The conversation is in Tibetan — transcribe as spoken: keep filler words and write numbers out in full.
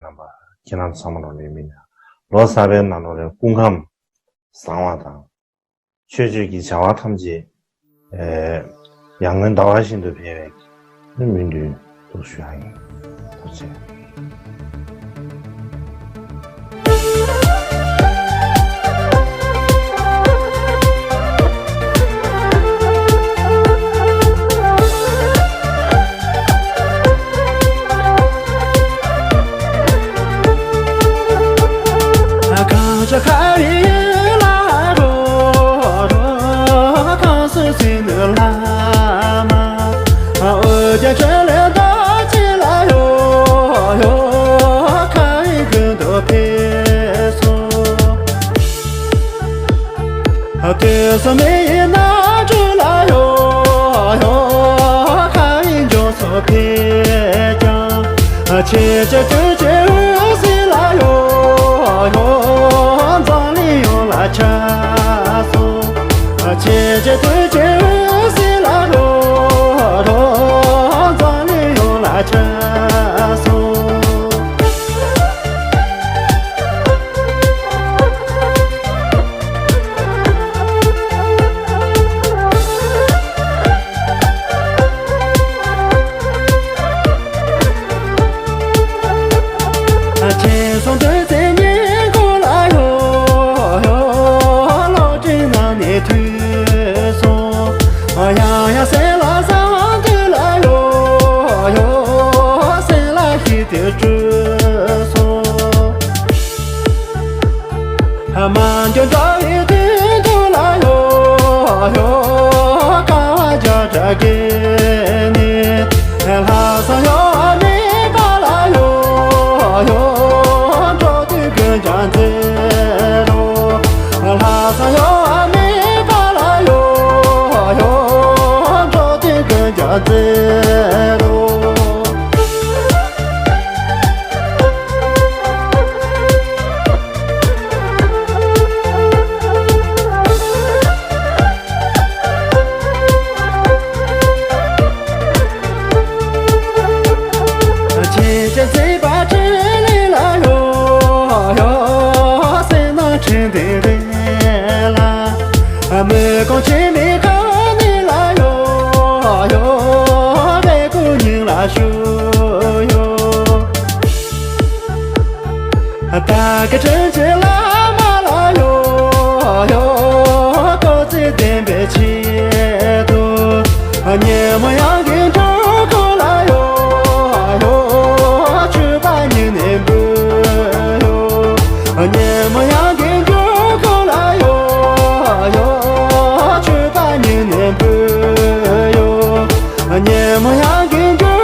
རྣམ་པ་ཁྱེད་རྣམ་ཚང་མ་ལོ་ལེགས་སྨིན། ལོ་གསར་པའི་ནང་ལོ་རེ་སྐུ་ཁམས་བཟང་བ་དང་། ཆོས་སྤྱོད་ཀྱི་བྱ་བ་ཐམས་ཅད་ཨེ་ཡར་ངོའི་ཟླ་བ་བཞིན་དུ་འཕེལ་བའི་སྨོན་འདུན་དུ་ཞུ་ཡ་ཡིན། ཐུགས་རྗེ་ཆེ། དུས་གསུམ་མི་ཡི་རྣམ་འཕྲུལ་ལ་ཡོ་ཡོ། ཁ་བའི་འབྱུང་སོགས་ཕེབས་ཀྱང་། ཆེ་ཆེ་དུས་ཀྱི་འོད་ཟེར་ལ་ཡོ་ཡོ། འཛམ་གླིང་ཡོངས་ལ་ཁྱབ་སོང་། ཆེ་ཆེ་དུས་ཀྱི་འོད་ཟེར་ལ་ཡོ་ཡོ། འཛམ་གླིང་ཡོངས་ལ་ཁྱབ་སོང་། ཁྱེད་སོང་དུས་ཚེ་ཉིན་གུང་ལ་ཡོ་ཡོ། གློག་འཕྲིན་ནང་ནས་ཐོས་སོང་། ཡང་ཡང་སེམས་ལ་བསམ་དུས་ལ་ཡོ་ཡོ། སེམས་ལ་ཤིས་དེ་སྤྲུལ་སོང་། མ་འགྱུར་འགྲོ་བའི་དུས་འདུག་ལ་ཡོ་ཡོ། དཀའ་བ་བརྒྱ་ཕྲག་བརྒལ་ནས། ལྷག་བསམ་གཡོ་བ་མེད་པ་ལ་ཡོ་ཡོ། འགྲོ་དུས་ཀུན་ཀྱང་མཛེས་རོགས། ལྷག་བསམ་གཡོ་བ་མེད་པ་ལ་ཡོ་ཡོ། འགྲོ་དུས་ཀུན་ཀྱང་མཛེས་རོགས། ཁྱེད་ཀྱི་མཛེས་པ་འཕྲིན་ལས་ལ་ཡོ་ཡོ། སེམས་ནང་འཕྲིན་ལྡན་རེ་ལ། མི་དགོངས་ཁྱེད་མི་ཁ་ནས་ལ་ཡོ་ཡོ། རེ་སྐུ་སྙིང་ལ་ཞུ་ཡོ། བདག་གི་དྲིན་ཅན་བླ་མ་ལ་ཡོ་ཡོ། སྐུ་ཚེ་བརྟན་པའི་ཆེད་དུ། ཉིན་མོ་ཡང་གི་འགྲོ་ཁོ་ལ་ཡོ་ཡོ། མཆོད་པ་སྙིང་ནས་འབུལ་ཡོ། ཉིན་མོ་ཡང་གི་འགྲོ་ཁོ་ལ་ཡོ་ཡོ། མཆོད་པ་སྙིང་ནས་འབུལ་ཡོ། ཉིན་མོ་ཡང་གི་འགྲོ།